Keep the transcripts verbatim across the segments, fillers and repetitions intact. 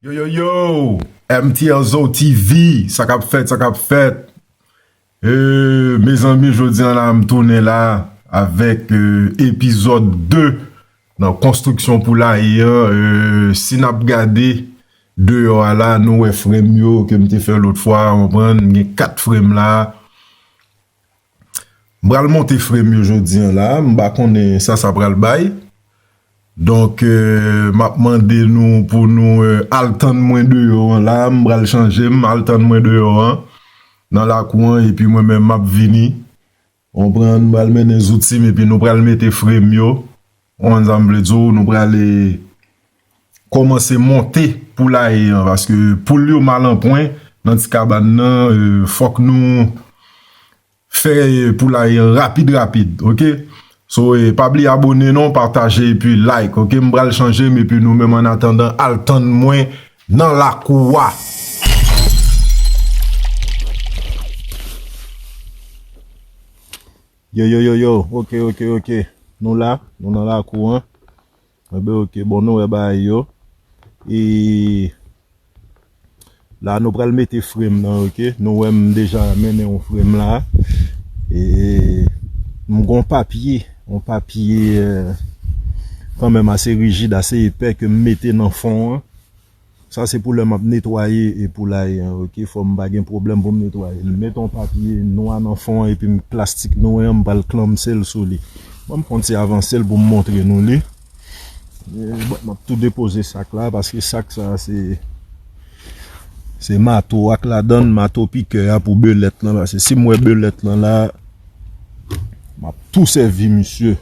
Yo, yo, yo! M T L Zo T V, sa k ap fèt, sa k ap fèt? E, mezanmi, jodi a la, m tounen la avèk, e, epizòd de nan konstriksyon poulaye an. E, si n ap gade deyò a la, nou wè frèm yo ke m te fè lòt fwa, w konprann, m gen kat frèm la. M pral monte frèm yo jodi a la, m pa konnen sa sa pral bay. Donk, e, m ap mande nou pou nou, e, al tann mwen deyò an la, m pral chanje, m al tann mwen deyò an, nan lakou an, epi mwen menm m ap vini. W konprann, m pral mennen zouti m, epi nou pral mete frèm yo. W konprann sa m vle di w, nou pral, e, kòmanse monte poulaye an, paske poul yo mal an pwen nan ti kabann nan, e, fòk nou fè poulaye an rapid, rapid, oke? So, e, pa bliye abone non, pataje epi like, oke? M pral chanje m epi nou menm, annatandan, al tann mwen nan lakou a. Yo, yo, yo, yo, oke, oke, oke. Nou la, nou nan lakou an. Enben, oke, bon, nou wè bagay yo. E la, nou pral mete frèm nan, oke? Nou wè m deja mennen yon frèm la. E m gon papye, yon papye, e, kanmenm ase rijid, ase epè ke m mete nan fon an. Sa se pou lè m ap netwaye e poulaye an, oke? Fò m pa gen pwoblèm pou m netwaye l. M met yon papye nwa nan fon an epi m plastik nwa an, m pral klanmse l sou li. Bon, m fè yon ti avanse l pou m montre nou li. E, bon, m ap tou depoze sak la, paske sak sa se, se mato ak ladan l, mato pikè a pou belèt lan, paske si m wè belèt lan la, m ap tou sèvi misye.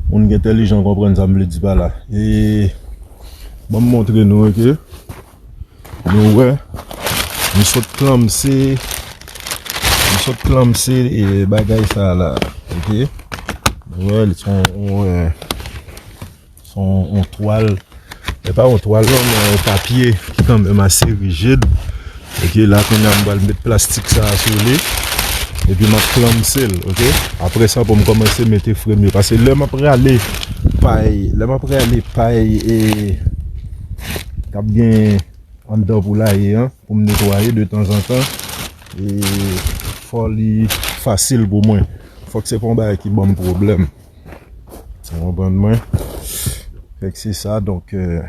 Moun ki entèlijan konprann sa m vle di pa la. E, ban m montre nou, oke? Nou wè, m sot klanmse, m sot klanmse, e, bagay sa la, oke? Nou wè, li se yon, yon, e, se yon, yon twal. E pa yon twal non, men yon papye ki kanmenm ase rijid. Oke, la kounye a m pral met plastik sa a sou li. Epi m ap klanmse l, oke? Apre sa pou m kòmanse mete frèm yo. Paske lè m ap rale pay, lè m ap rale pay e k ap gen anndan poulaye an, pou m netwaye de tanzantan, e fò li fasil pou mwen. Fòk se pa yon bagay ki ban m pwoblèm. Ou konprann mwen? Fèk se sa, donk, e,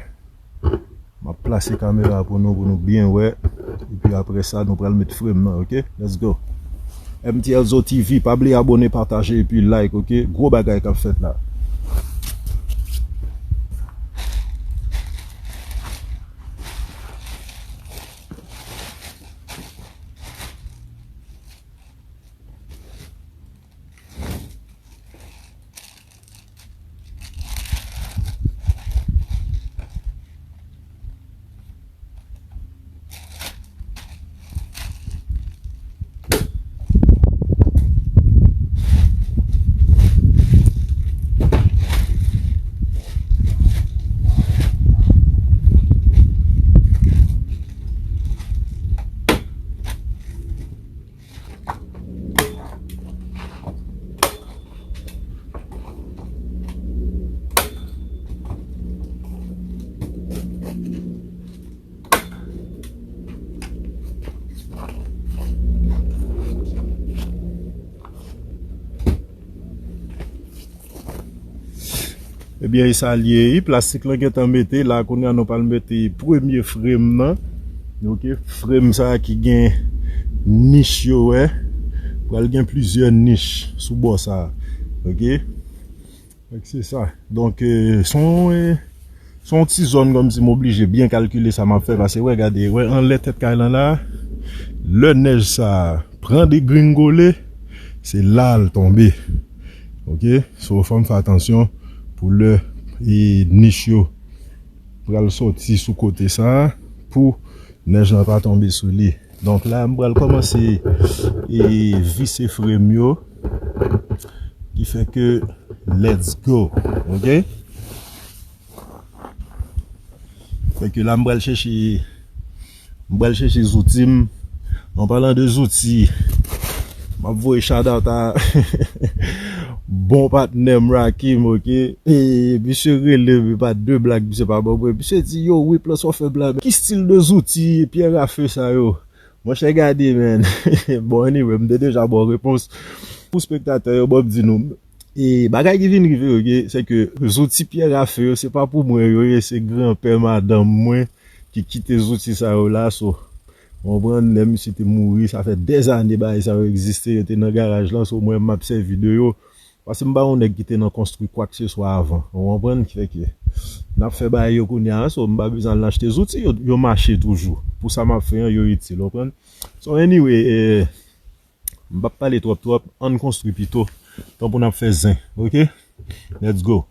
m ap plase kamera pou nou, pou nou byen wè. Epi apre sa, nou pral met frèm nan, oke? Let's go! M T L Zo T V, pa bliye abone, pataje, epi like, oke? Gwo bagay k ap fèt la. Ebyen, e sa l ye, wi. Plastik lan gentan mete. La, kounye a, nou pral mete premye frèm nan. Oke, frèm sa a ki gen nich yo, wè. Pral gen plizyè nich sou bò sa a. Oke? Fèk se sa. Donk, e, se yon, e, se yon ti zòn kòmsi m oblije byen kalkile sa m ap fè, paske, wè, gade, wè, anlè tèt kay lan la, lè nèj sa a pran degringole, se la l tonbe. Oke? So, fò m fè atansyon pou lè, e, nich yo pral sòti sou kote sa a, pou nèj lan pa tonbe sou li. Donk la, m pral kòmanse, e, vise frèm yo, ki fè ke let's go, oke? Fè ke la, m pral chèche, m pral chèche zouti m. An palan de zouti, m ap voye shout out a Bon patnè m Rakim, oke? E, misye rele m, e pa de blag, misye pa ban mwen. Misye di, yo, Whiplash, w ap fè blag. Ki stil de zouti pyè a fe sa yo? Monchè, gade, man. Bon, anyway, m te deja ba w repons. Pou spektatè yo, bon, m di nou. E bagay ki vin rive yo, oke, se ke zouti pyè a fe yo, se pa pou mwen yo ye, se granpè madanm mwen ki kite zouti sa yo la, so. Ou konprann, lè misye te mouri, sa fè dèzane bagay sa yo egziste, yo te nan garaj lan, so mwen m ap sèvi de yo. Paske m pa yon nèg ki te nan konstwi kwakseswa avan. Ou konprann? Ki fè ke n ap fè bagay yo kounye a, so m pa bezwen al achte zouti, yo, yo mache toujou. Pou sa m ap fè an, yo itil, ou konprann? So anyway, eh, m p ap pale twòp twòp, ann konstwi pito. Tan pou n ap fè zen, oke? Let's go.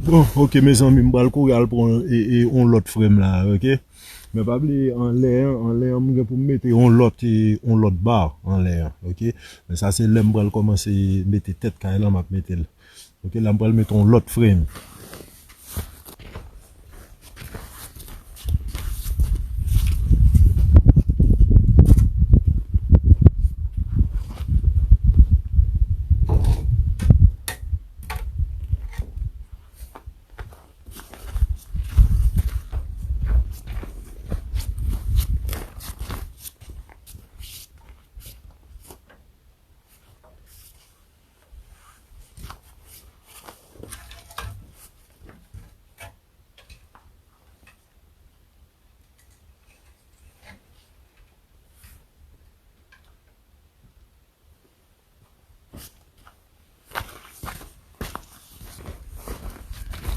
Bon, ok, mezanmi, m pral kouri al pran e, e, yon lòt frèm la, ok? Men pa bliye, anlè an, anlè an, m gen pou m mete yon lòt, e, yon lòt ba anlè an, ok? Men sa se lè m pral kòmanse mete tèt kay lan, m ap mete l. Ok, la m pral mete yon lòt frèm.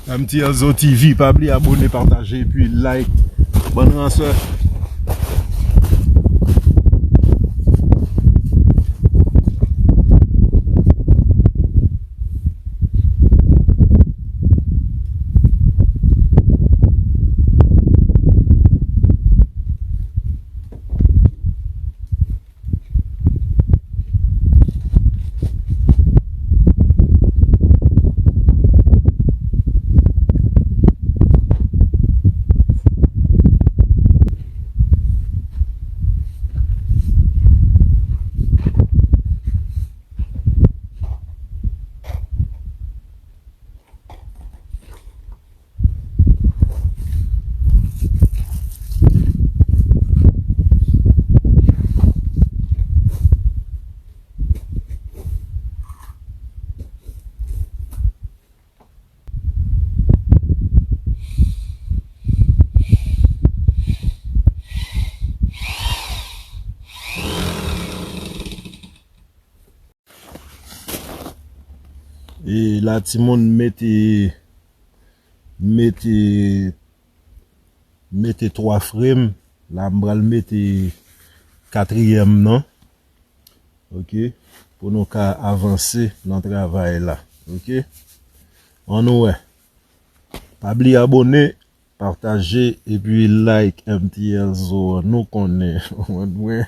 M T L Zo T V, pa bliye abòne, pataje, epi like. Bòn ransè. E la timoun mete, mete, mete twa frèm. La m pral mete katriyèm nan. Ok. Pou nou ka avanse nan travay la. Ok. Ann wè. Pa bliye abòne. Pataje epi like M T L Zo an. Nou konnen. Ou konprann mwen?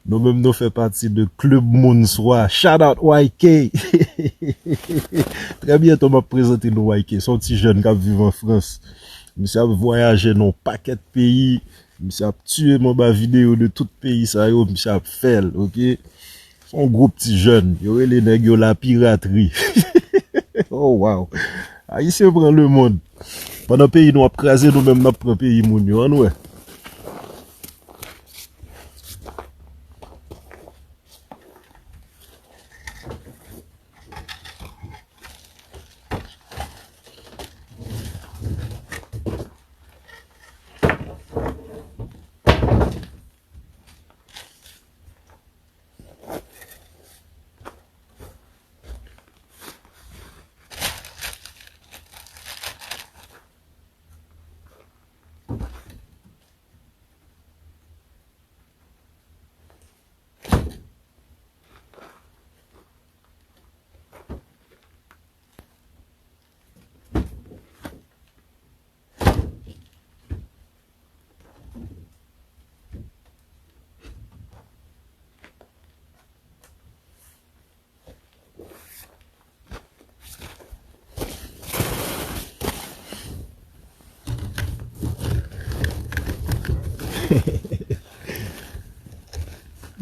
Nou menm nou fè pati de klib moun swa. Shout out Y K. Trè byento m ap prezante nou Y K. Se yon ti jèn k ap viv an Frans. Misye ap vwayaje nan yon pakèt peyi. Misye ap tiye m anba videyo de tout peyi sa yo. Misye ap fè l, ok? Se yon gwoup ti jèn. Yo rele nèg yo lapiratri. Oh, wow. Ayisyen pran lemonn. Pandan peyi nou ap kraze, nou menm n ap pran peyi moun yo. Ann wè.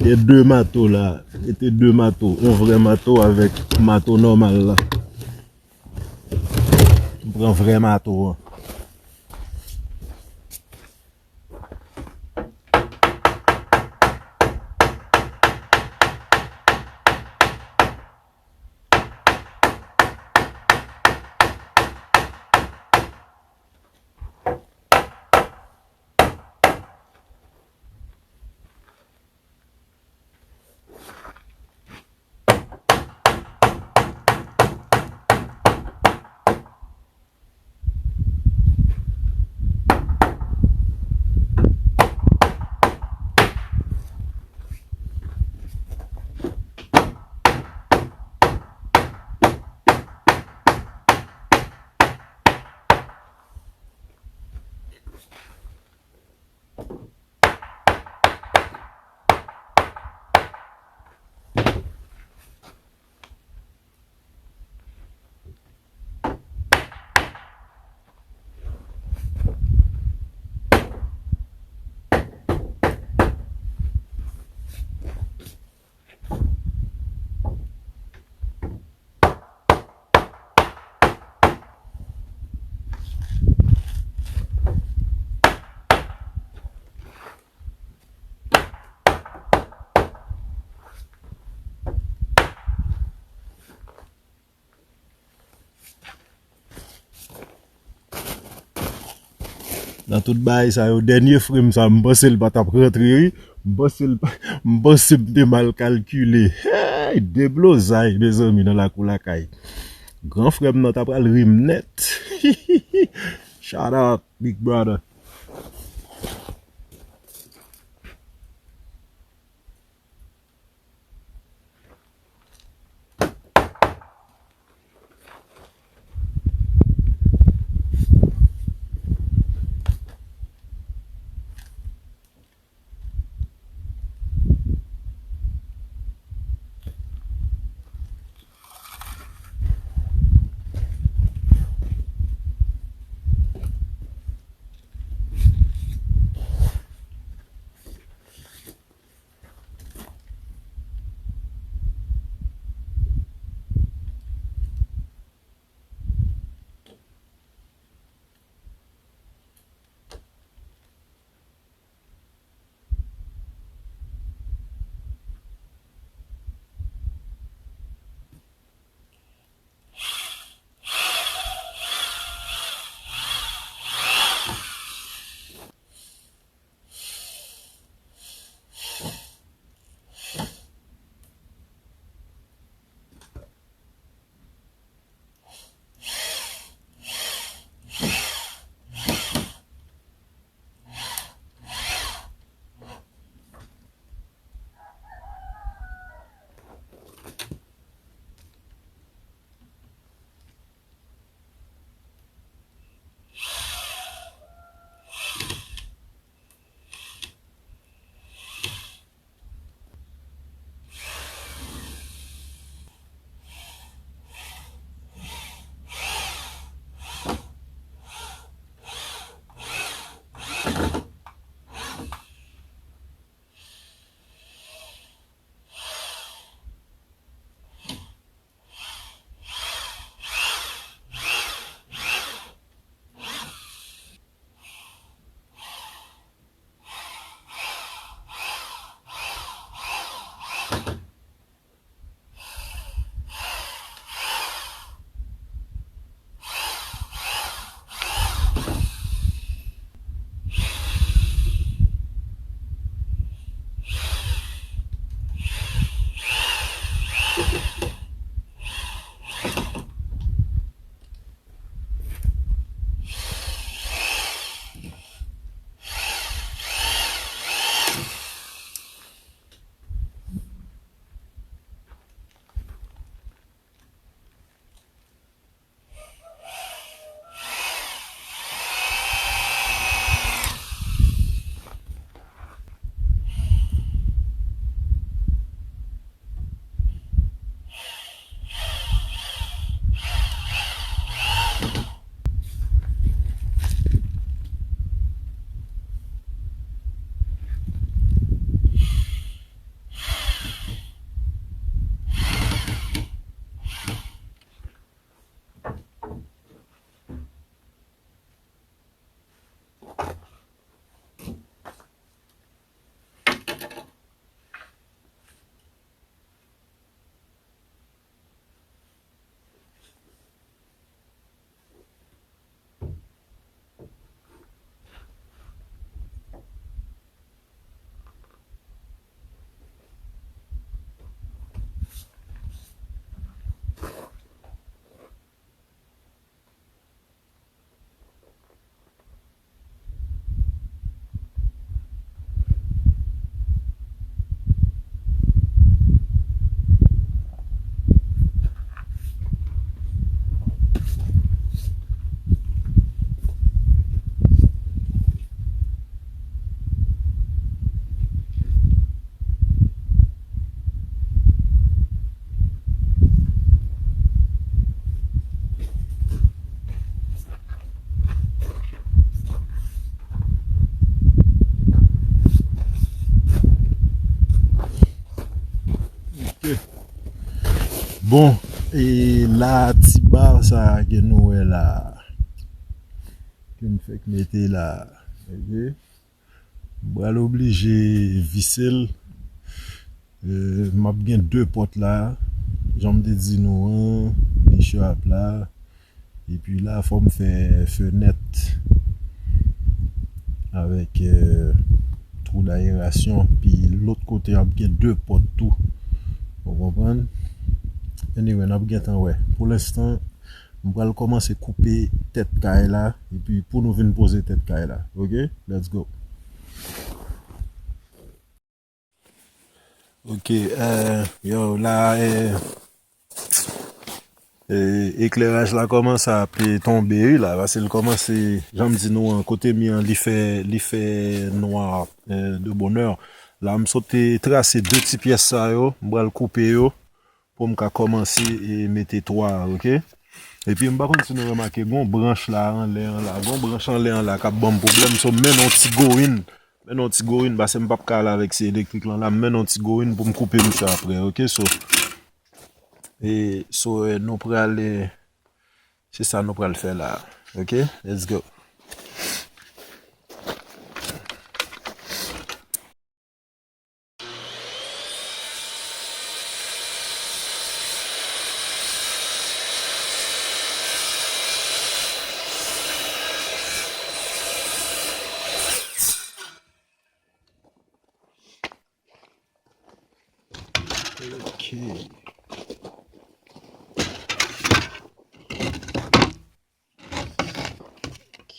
Gen de mato la. Mete de mato. Yon vrè mato avèk mato nòmal la. M pran vrè mato an. Nan tout bagay sa yo, dènye frame sa, m panse l pa t ap rantre, wi. M panse l pa, m panse m te mal kalkile. Hey, deblozay, mezanmi, nan lakou lakay. Gran frè m nan ta pral ri m nèt. Shout out, big brother. Ok. Bon, e la, ti ba sa ke nou wè la, ke m fèk mete la, ok? M pral oblije vise l. Euh, m ap gen de pòt la, jan m te di nou an, li sharp la. Epi la, fò m fè fenèt. avèk, euh, twou dayerasyon, pi lòt kote ap gen de pòt tou. Ou konprann? Anyway, n ap gentan wè. Pou lenstan, m pral kòmanse koupe tèt kay la, epi pou nou vin poze tèt kay la. Ok? Let's go. Ok, euh, yo, la, euh, euh, ekleraj la kòmanse ap tonbe, wi, la, paske l kòmanse, jan m di nou an, kote mi an, li fè, li fè nwa, euh, de bonè. La, m sot trase de ti pyès sa yo, m pral koupe yo, pou m ka kòmanse e mete twa a, ok? Epi m pa konn si nou remake, gon branch la anlè an la, gon branch anlè an la k ap ban m pwoblèm, so m mennen yon ti goyin, mennen yon ti goyin, paske m p ap ka ale avèk sye elektrik lan la, m mennen yon ti goyin pou m koupe misye apre, ok? So, e, so, e, nou pral, e, se sa nou pral fè la, ok? Let's go. Ok. Ok,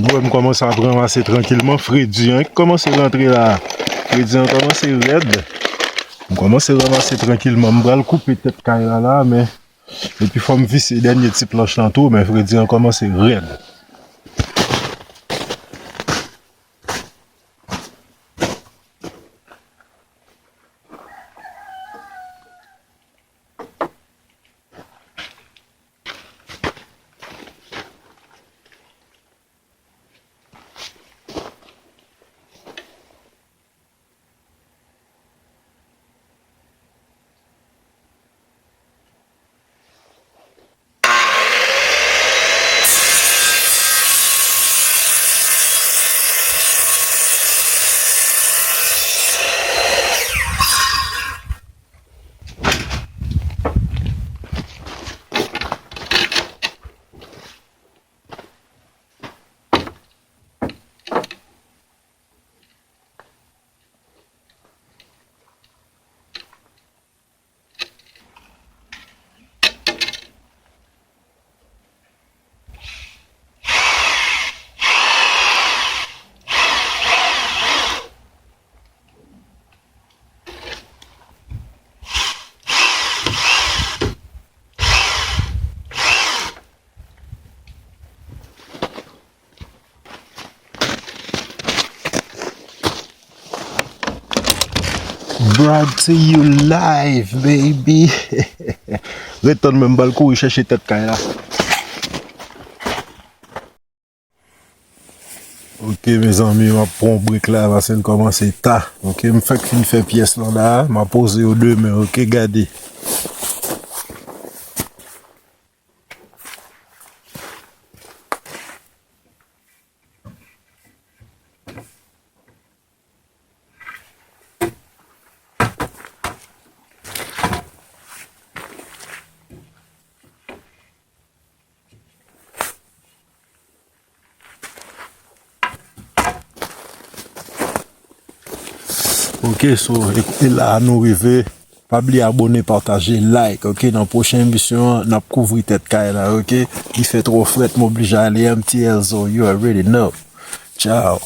Ou wè m kòmanse ap ranmase trankilman. Fredi an ki kòmanse rantre la. Fredi an kòmanse rèd. M kòmanse ranmase trankilman. M pral koupe tèt kay la la, men epi fò m visye dènye ti planch lan tou, men fredi an kòmanse rèd. Brought to you live, baby. Ret tann mwen, m pral kouri chèche tèt kay la. Ok, mezanmi, m ap pran yon brek la, paske l kòmanse ta. Ok, m fèk fin fè pyès lan la, m ap poze yo demen, ok, gade. Ok, so, e, e la a nou rive. Pa bliye abòne, pataje, like, ok? Nan pwochen emisyon an, n ap kouvri tèt kay la, ok? Li fè twò frèt, m oblije ale. M T L Zo, you already know. Ciao.